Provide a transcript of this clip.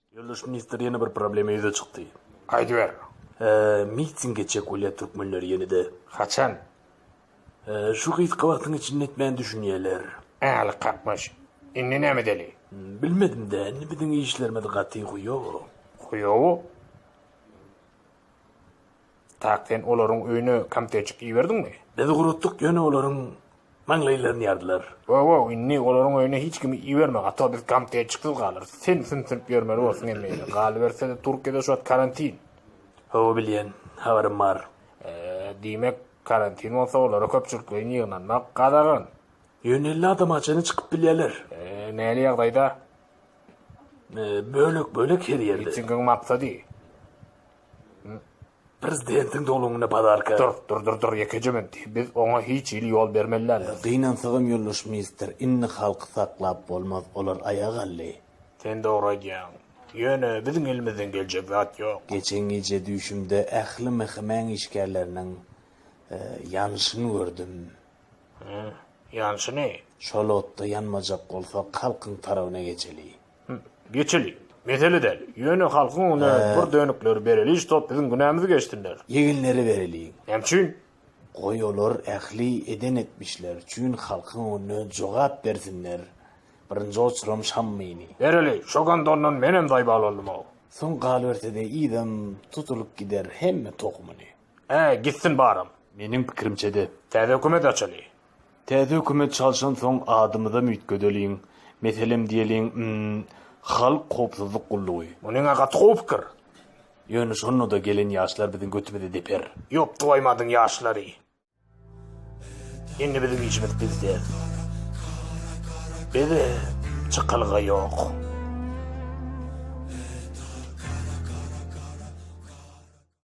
Ýoldaş ministr ýene bir problema ýüze çykdy. Aýdyber. Miting etjek bolýar türkmenler ýene-de. Haçan? Şu gysga wagtyň içinde etmän düşünýäler. Äli kakmyş. Indi näme edeli? Bilmedim-dä, indi biziň işlerimiz gaty huýow. Huýow? Tak sen olaryň öýüne komitetçik iberdiňmi? Biz guratdyk, ýöne olaryň maňlaýlaryny ýardylar. Wo-wo, indi olaryň öýüne hiç kimi iberme, a to biz komitetçiksiz galarys. Sen sümsünip ýörmeli borsuň hemme ýere. Galyberse-de Türkiýede şu wagt karantin. Hawa bilýän, habarym bar. Eee, diýmek, karantin bolsa olara köpçülikleýin ýygnanmak gadagan. Ýöne 50 adama çenli çykyp bilýärler. Eee, näli ýagdaýda? Eee, bölek-bölek her ýerde. Mitingiň maksady? Prezidentiň doglan gününe podarka. Dur, dur, dur, dur, ýekeje minut. Biz oňa hiç hili ýol bermeli däldiris. Gynansagam ýoldaş ministr, indi halky saklap bolmaz, olar aýak aldy. Sen dogry aýdýaň. Ýöne biziň elimizden geljek zat ýok. Geçen gije düýşümde ähli MHM-iň işgärleriniň ýanyşyny gördüm. Hä? Ýanyşyny? Şol otda ýanmajak bolsak, halkyň tarabyna geçeli. Geçeli. Mesele däl. Ýöne halkyň öňüne bir dönükleri bereli ştob biziň günämizi geçsinler. Ýegenleri bereliň. Näme üçin? Goý olar ähli eden etmişleri üçin halkyň öňünde jogap bersinler. Birinji oçuram Şammyny. Bereli. Şo gondondan menem zaýbal boldum-ow. Soň galyberse-de yzam tutulyp gider hemme tohumyny. Hä, gitsin baram. Meniň pikirimçe-de. Täze hökümet açaly. Täze hökümet çalşansoň adymyzam üýtgedeliň. Meselem diýeliň, üm, Halk howpsuzlyk gullugy. Munyň-a gaty gowy pikir. Ýöne şonda-da gelen ýaşlar biziň götümizi deper. Ýok, toýmadyň ýaşlary. Indi biziň işimiz bizde. Bize çykalga ýok.